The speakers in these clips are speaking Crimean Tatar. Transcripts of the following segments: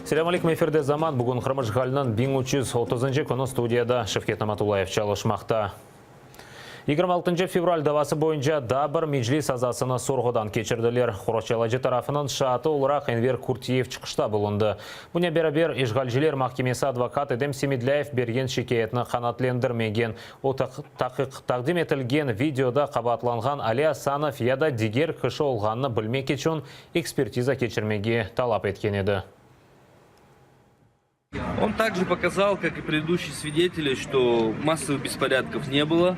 Selâm aleyküm, efirde Zaman. Bugün Qırım işğaliniñ 1330-ncı künü, studiyada Şevket Namatullayev çalışmaqta. 26 fevral davası boyunca daa bir Meclis azasını sorğudan keçirdiler. Qorçalayıcı tarafınıñ şaatı olaraq Enver Kurtiyev çıqışta bulundı. Bunen beraber, işğalciler mahkemesi advokat Edem Semedlâyev bergen şikâyetni qanaatlendirmegen. O, taqdim etilgen videoda qabaatlanğan Ali Asanov ya da diger kişi olğanını bilmek içün ekspertiza keçirmege talap etken edi. Он также показал, как и предыдущие свидетели, что массовых беспорядков не было,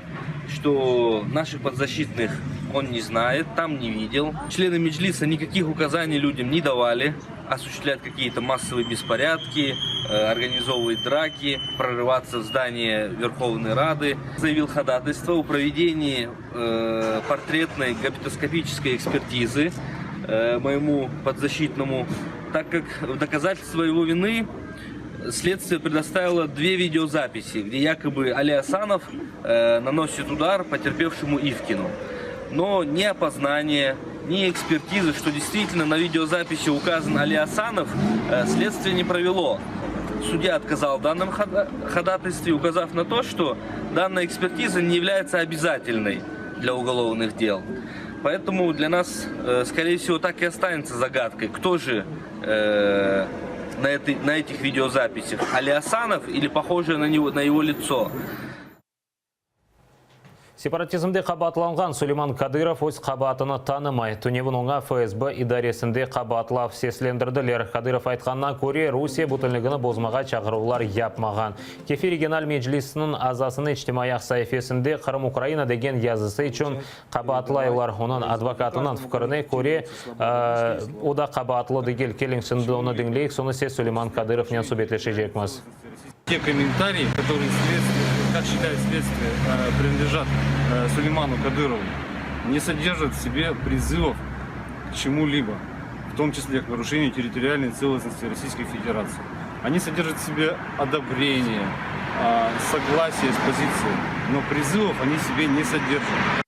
что наших подзащитных он не знает, там не видел. Члены Меджлиса никаких указаний людям не давали осуществлять какие-то массовые беспорядки, организовывать драки, прорываться в здание Верховной Рады. Заявил ходатайство о проведении портретной габитоскопической экспертизы моему подзащитному, так как в доказательство его вины следствие предоставило две видеозаписи, где якобы Али Асанов наносит удар потерпевшему Ивкину. Но ни опознание, ни экспертизы, что действительно на видеозаписи указан Али Асанов, следствие не провело. Судья отказал в данном ходатайстве, указав на то, что данная экспертиза не является обязательной для уголовных дел. Поэтому для нас, скорее всего, так и останется загадкой, кто же на этих видеозаписях, Али Асанов или похожее на него, на его лицо. Separatizmde qabaatlanğan Suleyman Kadırov öz qabaatını tanımay. Tünevin oña FSB idaresinde qabaatlav seslendirdiler. Kadırov aytqanına köre, Rusiye bütünligini bozmağa çağıruvlar yapmağan. Kefe regional meclisiniñ azasını içtimaiy ağ saifesinde Qırım Ukraina degen yazısı içün qabaatlaylar. Onıñ advokatınıñ fikirine köre, o da qabaatlı degil. Keliñ, şimdi onı diñleyik, soñ ise Suleyman Kadırovnen subetleşecekmiz. Те комментарии, которые следствие, как считает следствие, принадлежат Сулейману Кадырову, не содержат в себе призывов к чему-либо, в том числе к нарушению территориальной целостности Российской Федерации. Они содержат в себе одобрение, согласие с позицией, но призывов они в себе не содержат.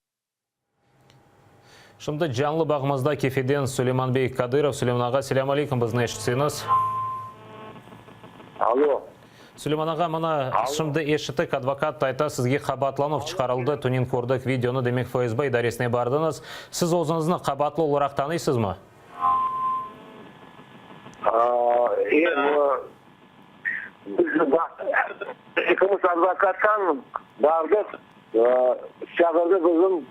Şimdi canlı bağımızda Kefeden Suleyman bey Kadırov. Suleyman ağa, selâm aleyküm, bizni eşitseñiz? Alo. Suleyman ağa, mına, şimdi eşittik, advokat ayta, sizge qabaatlanuv çıqarıldı, tünevin kördik videonı, demek FSB idaresine bardıñız. Siz özüñizni qabaatlı olaraq tanıysızmı? Biz ekimiz advokattan bardıq, çağırdı bizim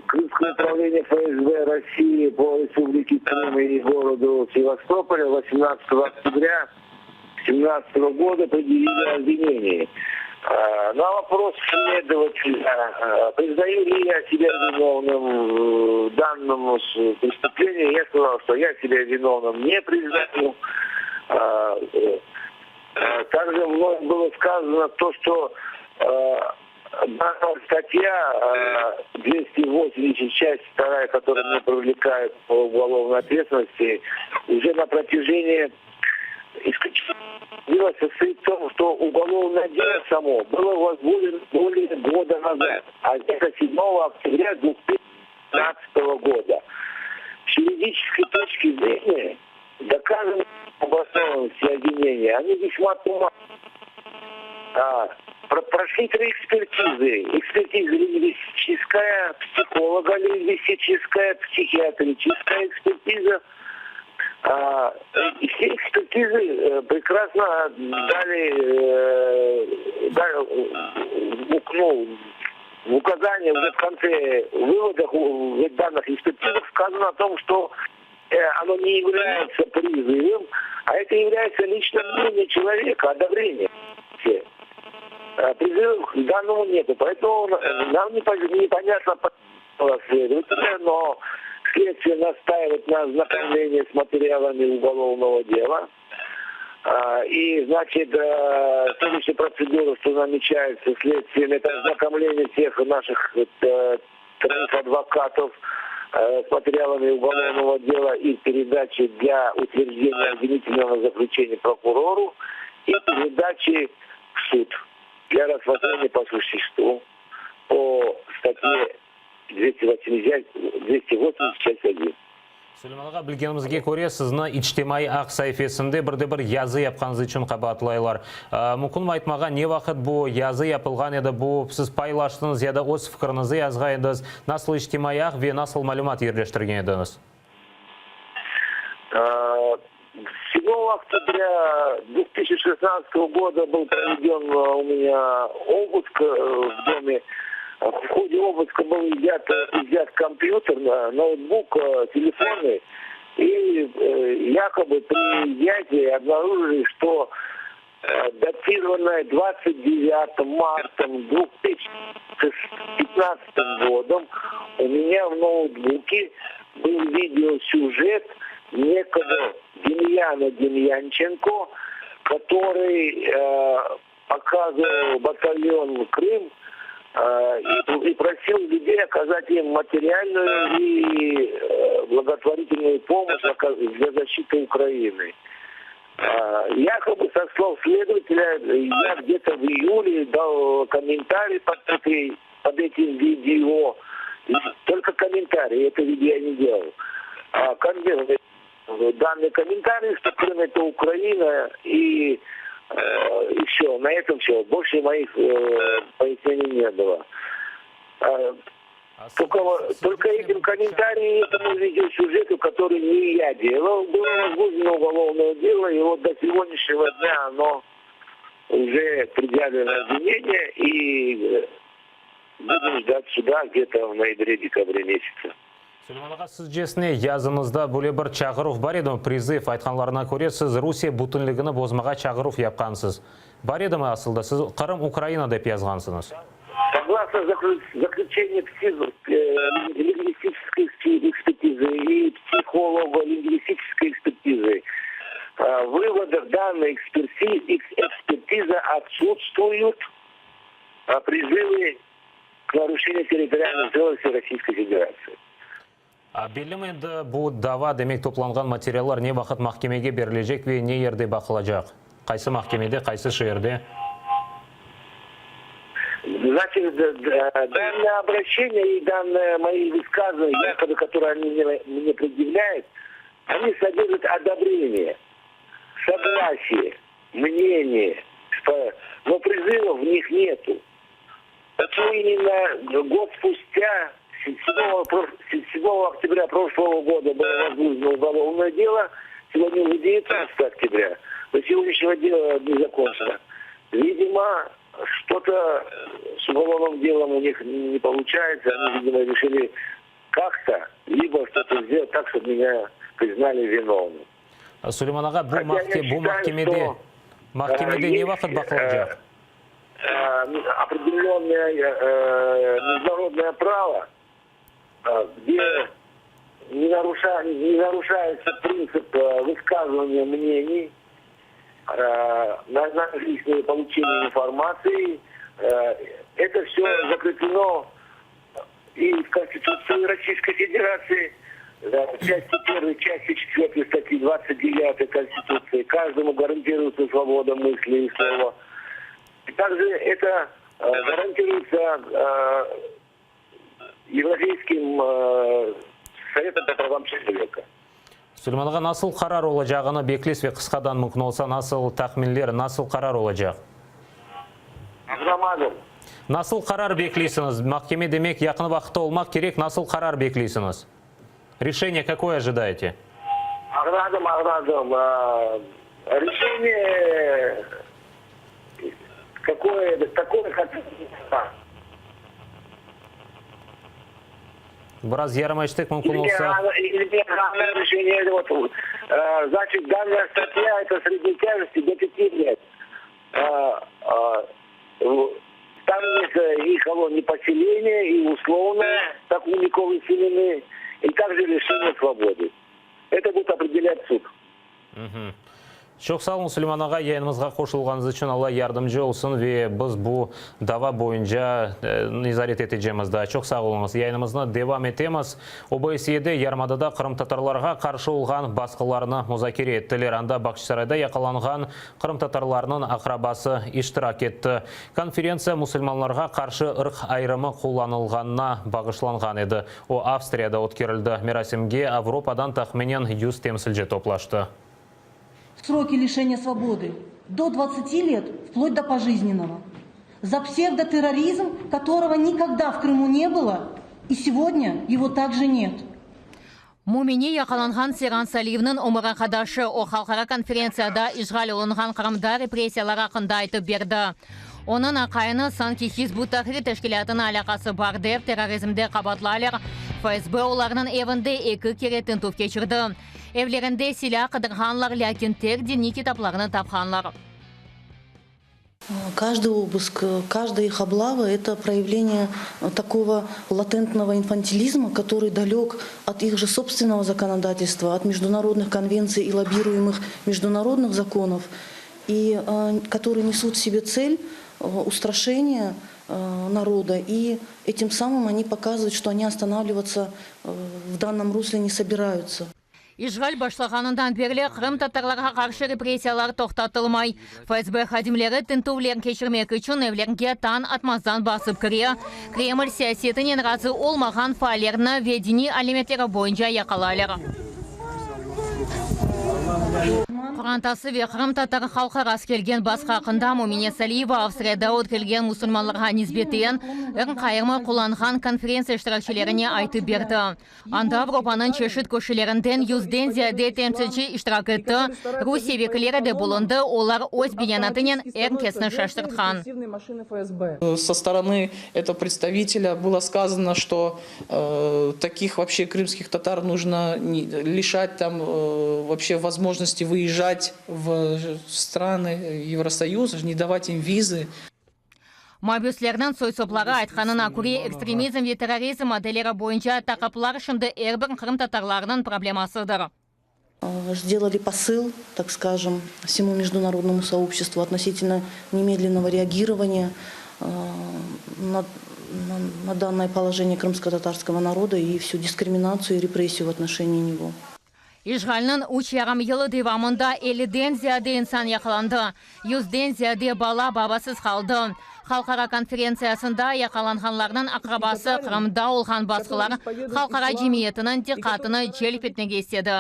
Krımskoye upravleniye FSB Rossii po Respublike Krım i gorodu Sevastopoliya 18 oktyabrya 17 года предъявили обвинение. На вопрос следователя, признаю ли я себя виновным в данном преступлении, я сказал, что я себя виновным не признаю. Также мной было сказано то, что данная статья 280, часть 2, которая меня привлекает по уголовной ответственности, уже на протяжении исключительно состоит в том, что уголовное дело само было возбуждено более года назад, а это 7 октября 2015 года. С юридической точки зрения доказаны обоснованности обвинения, они весьма туманны. Прошли три экспертизы. Экспертиза лингвистическая, психолого-лингвистическая, психиатрическая экспертиза. И все экспертизы прекрасно дали, ну, в указании уже в конце выводах в данных экспертизах сказано о том, что оно не является призывом, а это является личным мнением человека, одобрение. Призывов к данному нету, поэтому нам непонятно следователя, но следствие настаивает на ознакомлении с материалами уголовного дела. И, значит, следующая процедура, что намечается следствием, это ознакомление всех наших троих адвокатов с материалами уголовного дела и передачи для утверждения обвинительного заключения прокурору и передачи в суд для рассмотрения по существу по статье 280, 280 часть 1. Suleyman ağa, bilgenimizge köre, sizni içtimaiy ağ saifesinde bir de bir yazı yapqanıñız içün qabaatlaylar. Mümkünmi aytmağa, ne vaqıt bu yazı yapılğan edi, bu siz paylaştıñız ya da öz fikiriñizi yazğan ediñiz, nasıl içtimaiy ağ ve nasıl malümat yerleştirgen ediñiz? Седьмого октября 2016 года был проведен у меня обыск в доме. В ходе обыска был изъят, изъят компьютер, ноутбук, телефоны. И якобы при изъятии обнаружили, что датированное 29 марта 2015 годом у меня в ноутбуке был видеосюжет некого Демьяна Демьянченко, который э, показывал батальон Крым э, и, и просил людей оказать им материальную и э, благотворительную помощь для защиты Украины. Якобы, со слов следователя, я где-то в июле дал комментарий под, этой, под этим видео. Только комментарий, это видео я не делал. А, данный комментарий, что Крым это Украина, и, э, и все, на этом все. Больше моих э, пояснений не было. А, только, только этим комментарием, этому видеосюжету, который не я делал, было возбуждено уголовное дело, и вот до сегодняшнего дня оно уже предъявлено обвинение, и будем ждать суда где-то в ноябре-декабре месяце. Suleyman ağa, sizcesine yazıñızda böyle bir çağıruv bar edimi, priziv, aytqanlarına köre, siz Rusiye bütünligini bozmağa çağıruv yapqansız. Bar edimi asılda? Siz Qırım Ukraina dep yazğansıñız. Согласно заключению лингвистической экспертизы и психолого-лингвистической экспертизы, в выводах данной экспертизы отсутствуют призывы к нарушению территориальной целостности Российской Федерации. Bellimi endi bu dava, demek, toplanğan materiallar ne vaqıt mahkemege berilecek ve ne yerde baqılacaq? Qaysı mahkemede, qaysı şeerde? Значит, данное обращение и данные мои высказывания, якобы, которые они мне, мне предъявляют, они содержат одобрение, согласие, мнение, что, но призывов в них нету. Почему именно год спустя, 7, 7 октября прошлого года было возбуждено уголовное дело, сегодня уже 19 октября, до сегодняшнего дела не закончено. Видимо, что-то с уголовным делом у них не получается, они, видимо, решили как-то, либо что-то сделать так, чтобы меня признали виновным. Suleyman ağa, bu, mahke, bu mahkemede, mahkemede ne vaqıt baqılacaq? Определенное международное право, где не, наруша, не нарушается принцип высказывания мнений, на, на личное получение информации. Это все закреплено и в Конституции Российской Федерации, в части 1, части 4 статьи 29 Конституции. Каждому гарантируется свобода мысли и слова. И также это гарантируется Европейским Советом по правам человека. Suleyman ağa, nasıl qarar olacağını bekleysiz ve qısqadan mümkün olsa nasıl tahminler, nasıl qarar olacaq? Añlamadım. Nasıl qarar bekleysiñiz? Mahkeme demek yaqın vaqıtta olmaq kerek, nasıl qarar bekleysiñiz? Решение какое ожидаете? Añladım, añladım. Решение какое, такое, как... Biraz yarım eşittik mümkün olsa. Или решение, вот, значит, данная статья, это средней тяжести до 5 лет. Там есть и колонии поселения, и условное, как у Николы Семены, и также лишение свободы. Это будет определять суд. Угу. Çoq sağ oluñ, Suleyman ağa, yayınımızğa qoşulğanıñız içün, Alla yardımcı olsun ve biz bu dava boyunca nezaret etecemiz daa. Çoq sağ oluñız. Yayınımıznı devam etemiz. OBSYEde yarımadada qırımtatarlarğa qarşı olğan basqılarnı muzakere ettiler. Anda Bağçasarayda yaqalanğan qırımtatarlarnıñ aqrabası iştirak etti. Konferentsiya musulmanlarğa qarşı ırq ayırımı qullanılğanına bağışlanğan edi. O, Avstriyada ötkerildi. Merasimge Avropadan tahminen yüz temsilci toplaştı. Sroki lişeniya svobody do dvadtsati let, vplot do pojiznnenogo, za psevdoterrorizm, kotorogo nikogda v Krımu ne bylo i segodnâ ego takje net. Mümine yaqalanğan Seyran Saliyevniñ ömür arqadaşı, o halqara konferentsiyada işğal olunğan Qırımda repressiyalar aqqında aytıp berdi. Onıñ aqayını sanki Hizb ut-Tahrir teşkilâtına alâqası bar dep terrorizmde qabaatlaylar. FSB olarnıñ evinde eki kere tintüv keçirdi. Evlerinde silâ qıdırğanlar, lâkin tek diniy kitaplarnı tapqanlar. Каждый obыск, каждая их облава, это проявление такого латентного инфантилизма, который далек от их же собственного законодательства, от международных конвенций и лоббируемых международных законов, и которые несут в себе цель устрашения народа, и этим самым они показывают, что они останавливаться в данном русле не собираются. İşğal başlağanından berli qırımtatarlarğa qarşı repressiyalar toqtatılmay. FSB hadimleri tintüvler keçirmek içün evlerge tañ atmazdan basıp kire, Kreml siyasetinen razı olmağan faallerni ve diniy alâmetleri boyunca yaqalaylar. Qorantası ve qırımtatar halqı rastkelgen basqı aqqında Mümine Saliyeva Avstriyada ötkerilgen musulmanlarğa nisbeten ırq ayırımı qullanğan konferentsiya iştirakçilerine aytıp berdi. Anda Avropanıñ çeşit köşelerinden yüzden ziyade temsilci iştirak etti, Rusiye vekilleri de bulundı, olar öz beyanatınen er kesni şaştırtqan. Со стороны этого представителя было сказано, что таких вообще крымских татар нужно лишать там вообще возможности выезжать в страны Евросоюза, не давать им визы. Mabüslerniñ soy-sopları aytqanına köre, ekstremizm ve terrorizm maddeleri boyunca taqiplar şimdi er bir qırımtatarlarnıñ problemasıdır. Сделали посыл, так скажем, всему международному сообществу относительно немедленного реагирования на на данное положение крымско-татарского народа и всю дискриминацию и репрессию в отношении него. İşğalniñ üç yarım yılı devamında elliden ziyade insan yaqalandı, yüzden ziyade bala babasız qaldı. Halqara konferentsiyasında yaqalanğanlarnıñ aqrabası Qırımda olğan basqılar halqara cemiyetiniñ diqqatını celp etmege istedi.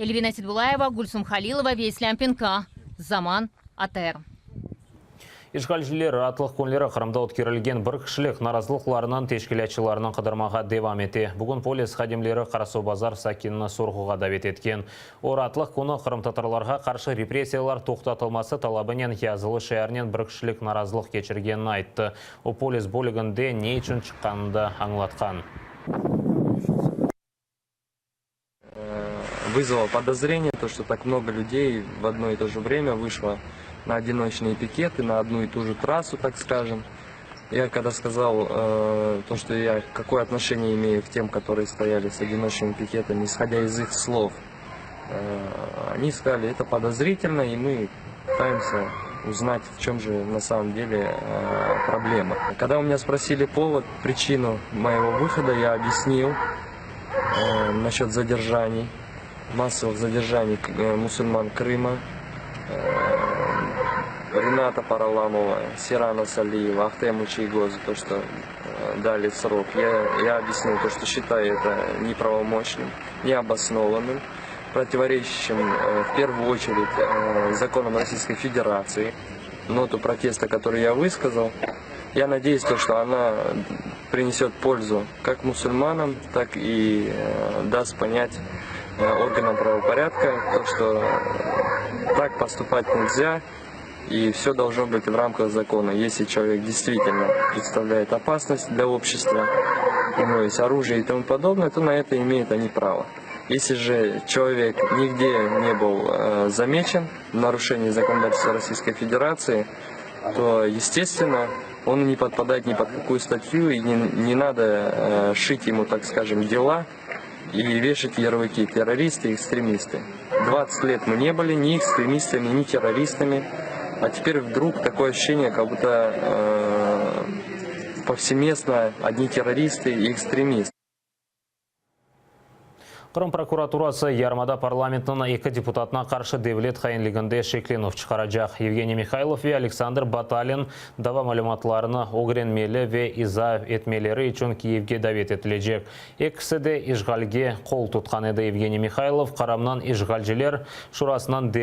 Elvina Seydbulayeva, Gülsum Halilova ve İslâm Pinka, Zaman, ATR. İşğalciler raatlıq künleri Qırımda ötkerilgen bir kişilik narazılıqlarnıñ teşkilâtçılarını qıdırmağa devam ete. Bugün polis hadimleri Qarasuvbazar sakinini sorğuğa davet etken. O, raatlıq künü qırımtatarlarğa qarşı repressiyalar toqtatılması talabınen yazılı şiarnen bir kişilik narazılıq keçirgenini ayttı. O, polis bölüginde ne içün çıqqanını da añlatqan. Вызвало подозрение, то, что так много людей в одно и то же время вышло на одиночные пикеты, на одну и ту же трассу, так скажем. Я когда сказал э, то, что я какое отношение имею к тем, которые стояли с одиночными пикетами, исходя из их слов, э, они сказали, это подозрительно, и мы пытаемся узнать, в чем же на самом деле э, проблема. Когда у меня спросили повод, причину моего выхода, я объяснил э, насчет задержаний, массовых задержаний э, мусульман Крыма, э, Рената Параламова, Сирана Салиева, Ахтема Чийгоза, то, что э, дали срок. Я, я объяснил то, что считаю это неправомочным, необоснованным, противоречащим э, в первую очередь э, законам Российской Федерации. Ноту протеста, которую я высказал, я надеюсь, то, что она принесет пользу как мусульманам, так и э, даст понять органам правопорядка, то, что так поступать нельзя, и все должно быть в рамках закона. Если человек действительно представляет опасность для общества, у него есть оружие и тому подобное, то на это имеют они право. Если же человек нигде не был э, замечен в нарушении законодательства Российской Федерации, то, естественно, он не подпадает ни под какую статью, и не, не надо э, шить ему, так скажем, дела и вешать ярлыки террористы и экстремисты. 20 лет мы не были ни экстремистами, ни террористами. А теперь вдруг такое ощущение, как будто э, повсеместно одни террористы и экстремисты. Qırım prokuraturası yarımada parlamentiniñ eki deputatına qarşı devlet hainliginde şeklenüv çıqaracaq. Yevgeniy Mihaylov ve Aleksandr Batalin dava malümatlarını ögrenmeli ve iza etmeleri içün Kiyevge davet etilecek. Ekisi de işğalge qol tutqan edi. Yevgeniy Mihaylov Qırımnıñ işğalciler şurasınıñ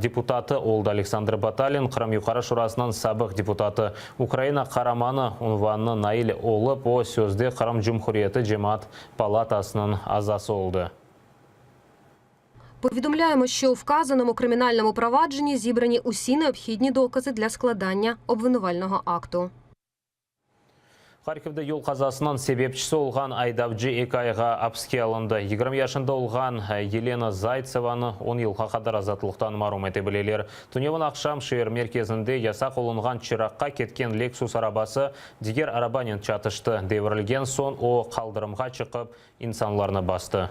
deputatı oldı. Aleksandr Batalin, Qırım Yuqarı Şurasınıñ sabıq deputatı, Ukraina Qaramanı unvanına nail olıp, o, sözde Qırım Cumhuriyeti Cemaat palatasınıñ azası oldı. Повідомляємо, що у вказаному кримінальному провадженні зібрані усі необхідні докази для складання обвинувального акту. Harkovda yol qazasınıñ sebepçisi olğan aydavcı eki ayğa apiske alındı. 20 yaşında olğan Yelena Zaytsevanı on yılğa qadar azatlıqtan marum ete bileler. Tünevin aqşam şeer merkezinde yasaq olunğan çıraqqa ketken Lexus arabası diger arabanen çatıştı. Devirilgen soñ o, qaldırımğa çıqıp, insanlarnı bastı.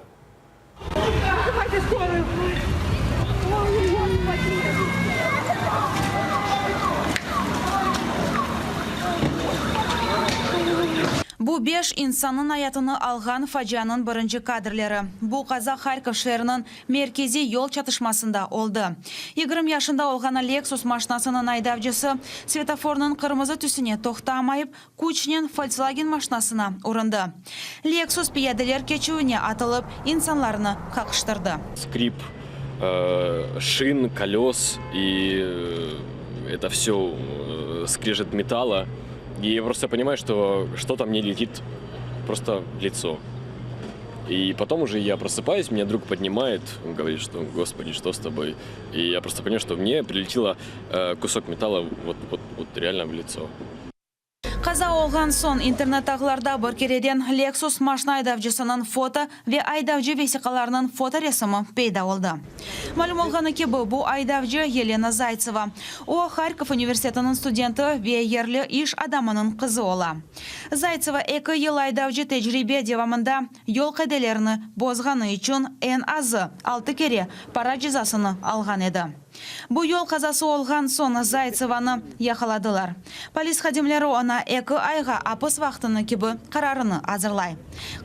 Bu beş insannıñ ayatını alğan facianıñ birinci kadrleri. Bu qaza Harkov şeeriniñ merkeziy yol çatışmasında oldı. 20 yaşında olğanı Lexus maşinasınıñ aydavcısı svetofornıñ qırmızı tüsüne toqtamayıp, küçnen Volkswagen maşinasına urundı. Lexus piyadeler keçüvine atılıp, insanlarnı qaqıştırdı. Skrip şin, koles i eto vsё skrejet metala. I ya prosto ponimаю, çto çto-to mne letit prosto v litso. I potom uje ya prosıpayus, menya drug podnimaet, on govorit, çto gospodi, çto s toboy? I ya prosto ponimаю, çto mne priletelo kusok metala vot vot vot realno v litso. Qaza olğan soñ internet ağlarda bir kereden Lexus maşna aydavcısınıñ foto ve aydavcı vesiqalarınıñ fotoresimi peyda oldı. Malüm olğanı kibi, bu aydavcı Yelena Zaytseva. O, Harkov universitetiniñ studenti ve yerli iş adamınıñ qızı ola. Zaytseva eki yıl aydavcı tecribe devamında yol qaidelerini bozğanı içün eñ azı altı kere para cezasını alğan edi. Bu yol qazası olğan soñ Zaytsevanı yaqaladılar. Polis hadimleri oña eki ayğa apis vaqtını kibi qararını azırlay.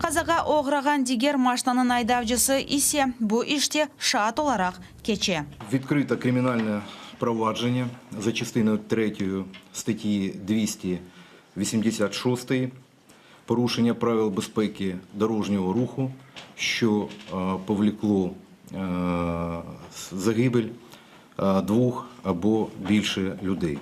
Qazağa oğrağan diger maşnanıñ aydavcısı ise bu işte şaat olaraq keçe. Відкрито кримінальне провадження за частиною третьою статті 286 Порушення правил безпеки дорожнього руху, що повлекло загибель двох або більше людей.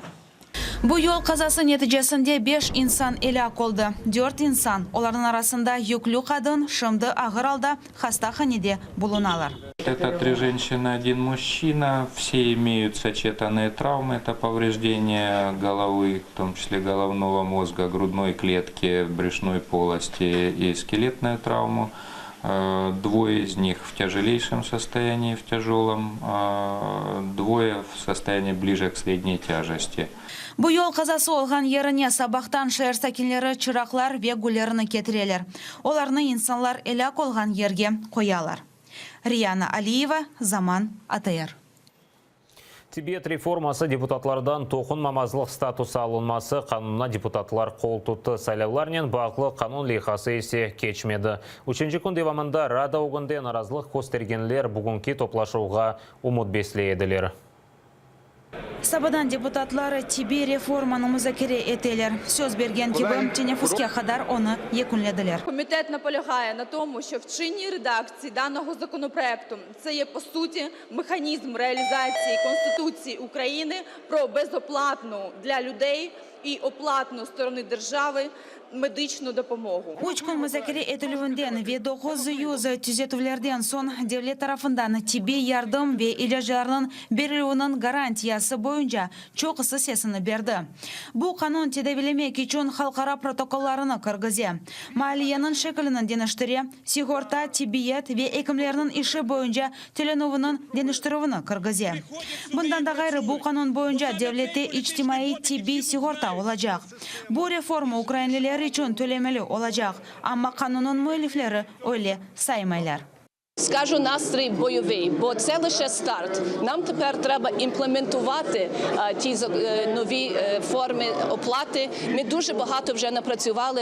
Bu yol qazası neticesinde beş insan elâk oldı, dört insan, olarnıñ arasında yüklü qadın, şimdi ağır alda hastahanede bulunalar. Это три женщины, один мужчина. Все имеют сочетанные травмы, это повреждения головы, в том числе головного мозга, грудной клетки, брюшной полости и скелетную травму. Двое из них в тяжелейшем состоянии, в тяжелом, двое в состоянии ближе к средней тяжести. Bu yol qazası olğan yerine sabahtan şeer sakinleri çıraqlar ve güllerini ketireler. Olarnı insanlar elâk olğan yerge qoyalar. Riyana Aliyeva, Zaman, ATR. Tibbiyet reforması deputatlardan toqunmamazlıq statusı alınması qanunına deputatlar qol tuttı, saylavlarnen bağlı qanun leyhası ise keçmedi. Üçünci kün devamında Rada ögünde narazılıq köstergenler bugünki toplaşuvğa ümüt besley ediler. Sabadan deputatlar tibbiy reformanı muzakere eteler. Söz bergen kibi, teneffüske qadar onı yekünlediler. Komitet napolyağaye na tomu, şço v çinnій redaktsiyi danogo zakonoproyektu tse ye po suti mehanizm realizatsiyi Konstitutsiyi Ukrayini pro bezoplатnu dlâ lüdey i oplatnu storoni derjavi mediçnu dopomogu. Üç kün muzakere etilüvinden ve 900 tüzetüvlerden soñ devlet tarafından tibbiy yardım ve ilâclarnıñ berilüviniñ garantiyası boyunca çoqusı sesini berdi. Bu qanun tedaviylemek içün halqara protokollarını kirgize, maliyeniñ şeklini deñiştire, sigorta, tibbiyet ve ekimlerniñ işi boyunca tölenüviniñ deñiştirüvini kirgize. Bundan da ğayrı, bu qanun boyunca devlette içtimaiy tibbiy sigorta olacaq. Bu reforma ukrainliler içün tölemeli olacaq, amma qanunnıñ müellifleri öyle saymaylar. Скажу, настрій бойовий, бо це лише старт. Нам тепер треба імплементувати ті нові форми оплати. Ми дуже багато вже напрацювали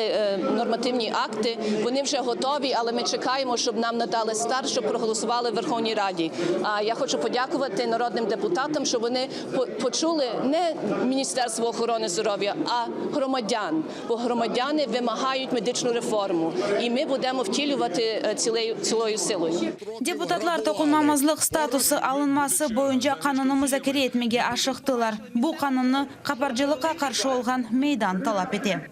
нормативні акти. Вони вже готові, але ми чекаємо, щоб нам надали старт, щоб проголосували в Верховній Раді. А я хочу подякувати народним депутатам, що вони почули не Міністерство охорони здоров'я, а громадян. Бо громадяни вимагають медичну реформу, і ми будемо втілювати цілою силою. Deputatlar toqunmamazlıq statusı alınması boyunca qanunnı muzakere etmege aşıqtılar. Bu qanunnı qaparcılıqqa qarşı olğan meydan talap ete.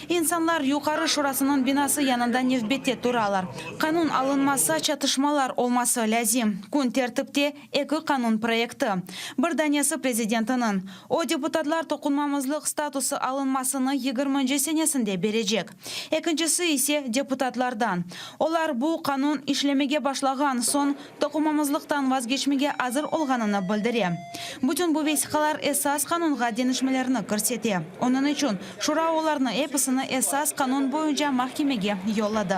İnsanlar Yuqarı Şurasınıñ binası yanında nevbette turalar. Qanun alınmasa, çatışmalar olması lâzim. Kün tertipte eki qanun proyekti. Bir danesi prezidentiniñ. O, deputatlar toqunmamızlıq statusı alınmasını yigirminci senesinde berecek. Ekincisi ise deputatlardan. Olar bu qanun işlemege başlağan soñ toqunmamızlıqtan vazgeçmege azır olğanını bildire. Bütün bu vesiqalar Esas qanunğa deñişmelerni kirsete. Onıñ içün Şura olarnı episini Esas qanun boyunca mahkemege yolladı.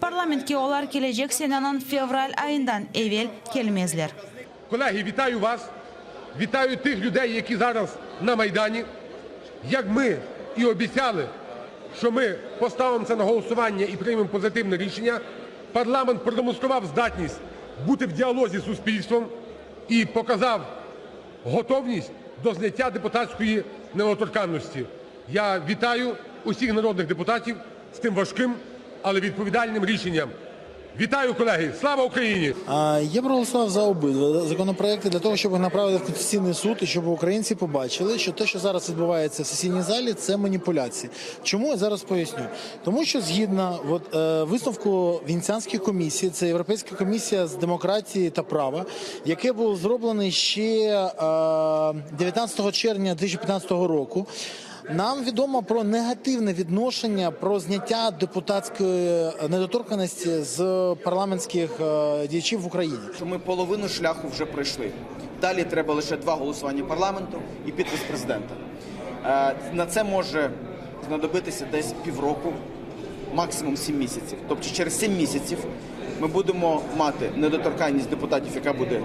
Parlamentke olar kelecek seneniñ fevral ayından evel kelmezler. Колеги, вітаю вас, вітаю тих людей, які зараз на Майдані. Як ми і обіцяли, що ми поставимо це на голосування і приймемо позитивне рішення, парламент продемонстрував здатність бути в діалозі з суспільством і показав готовність до зняття депутатської недоторканності. Я вітаю усіх народних депутатів з тим важким, але відповідальним рішенням. Вітаю, колеги! Слава Україні! Я проголосував за обидва законопроекти для того, щоб їх направити в Конституційний суд і щоб українці побачили, що те, що зараз відбувається в сесійній залі, це маніпуляції. Чому я зараз поясню? Тому що згідно от, висновку Венеціанської комісії, це Європейська комісія з демократії та права, яке було зроблене ще 19 червня 2015 року. Нам відомо про негативне відношення, про зняття депутатської недоторканності з парламентських діячів в Україні. Ми половину шляху вже пройшли. Далі треба лише два голосування парламенту і підпис президента. На це може знадобитися десь півроку, максимум 7 місяців. Тобто через 7 місяців ми будемо мати недоторканність депутатів, яка буде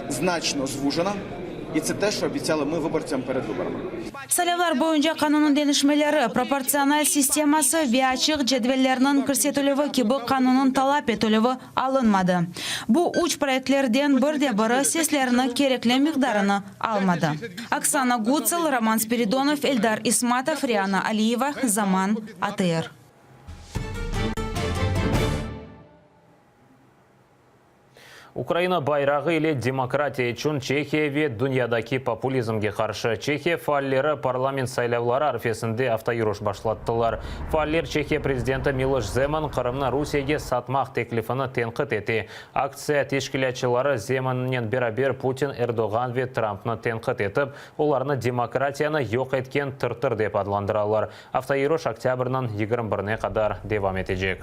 значно звужена. І це те, що обіцяли ми виборцям перед виборами. Saylavlar boyunca qanunnıñ deñişmeleri, proportsional sisteması ve açıq cedvellerniñ kirsetilüvi kibi qanunnıñ talap etilüvi alınmadı. Bu üç proyektlerden bir de biri seslerniñ kerekli miqdarını almadı. Oksana Gutsıl, Roman Spiridonov, Eldar İsmatov, Riana Aliyeva, Zaman, ATR. Ukraina bayrağı ile demokratiya içün Çehiya ve dünyadaki populizmge qarşı Çehiya faalleri parlament saylavları arfesinde avtoyürüş başlattılar. Faaller Çehiya prezidenti Miloş Zeman Qırımnı Rusiyege satmaq teklifini tenqit ete. Aktsiya teşkilâtçıları Zemannen beraber Putin, Erdoğan ve Trampnı tenqit etip, olarnı demokratiyanı yoq etken tırtır dep adlandıralar. Avtoyürüş oktâbrniñ 21-ne qadar devam etecek.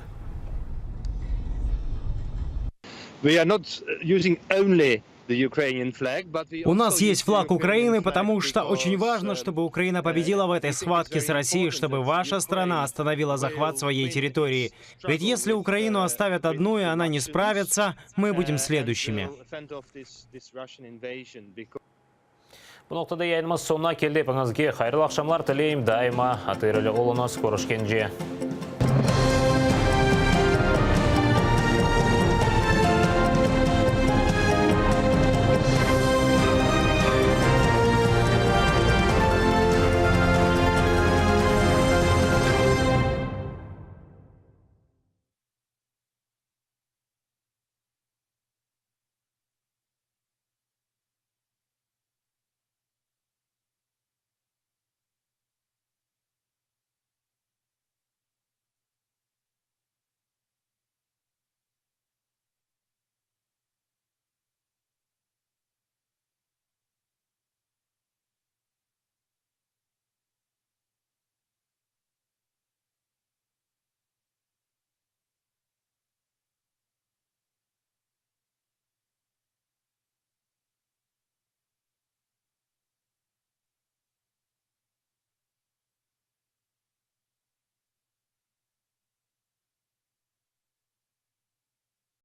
У нас есть флаг Украины, потому что очень важно, чтобы Украина победила в этой схватке с Россией, чтобы ваша страна остановила захват своей территории. Ведь если Украину оставят одну, и она не справится, мы будем следующими. Bu noqtada yayınımız soñuna keldi. Epiñizge hayırlı aqşamlar tileyim. Daima ATR ile oluñız. Körüşkence.